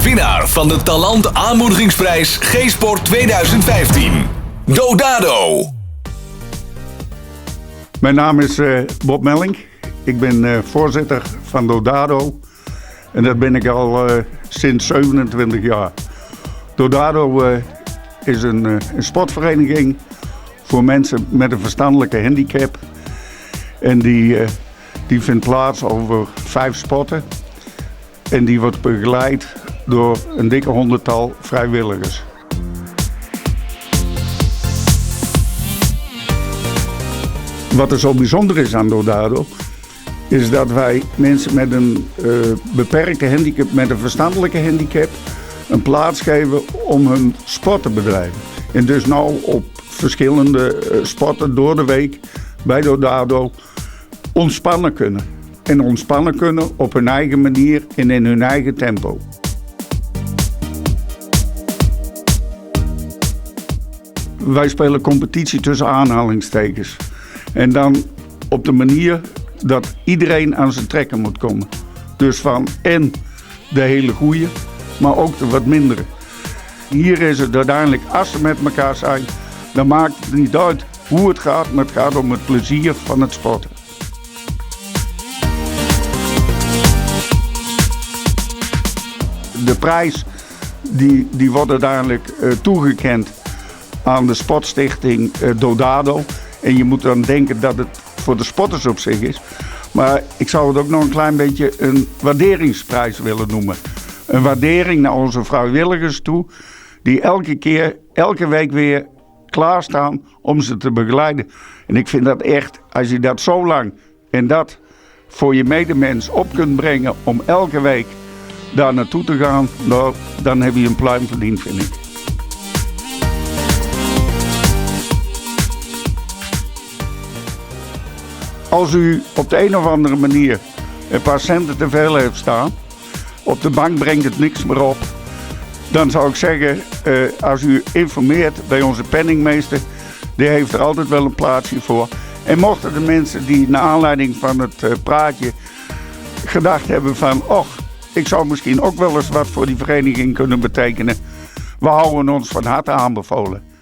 Winnaar fan de Talant Aanmoedigingsprijs G-Sport 2015. Dodado! Mijn naam is eh, Bob Melling. Ik ben eh, voorzitter van Dodado. En dat ben ik al eh, sinds 27 jaar. Dodado is een, een sportvereniging voor mensen met een verstandelijke handicap. En die, die vindt plaats over vijf sporten. En die wordt begeleid door een dikke honderdtal vrijwilligers. Wat er zo bijzonder is aan Dodado, is dat wij mensen met een uh, beperkte handicap, met een verstandelijke handicap, een plaats geven om hun sport te bedrijven. En dus nou op verschillende eh, sporten door de week bij Dodado ontspannen kunnen. En ontspannen kunnen op hun eigen manier en in hun eigen tempo. Wij spelen competitie tussen aanhalingstekens. En dan op de manier dat iedereen aan zijn trekken moet komen. Dus van en de hele goeie, maar ook de wat mindere. Hier is het uiteindelijk, als ze met elkaar zijn, dan maakt het niet uit hoe het gaat, maar het gaat om het plezier van het sporten. De prijs die, die wordt uiteindelijk eh, toegekend aan de sportstichting eh, Dodado. En je moet dan denken dat het voor de sporters op zich is. Maar ik zou het ook nog een klein beetje een waarderingsprijs willen noemen. Een waardering naar onze vrijwilligers toe, die elke keer, elke week weer klaarstaan om ze te begeleiden. En ik vind dat echt, als je dat zo lang en dat voor je medemens op kunt brengen om elke week daar naartoe te gaan, nou, dan heb je een pluim verdiend, vind ik. Als u op de een of andere manier een paar centen te veel heeft staan, op de bank brengt het niks meer op. Dan zou ik zeggen, eh, als u informeert bij onze penningmeester, die heeft er altijd wel een plaatsje voor. En mochten de mensen die naar aanleiding van het eh, praatje gedacht hebben van, och, ik zou misschien ook wel eens wat voor die vereniging kunnen betekenen. We houden ons van harte aanbevolen.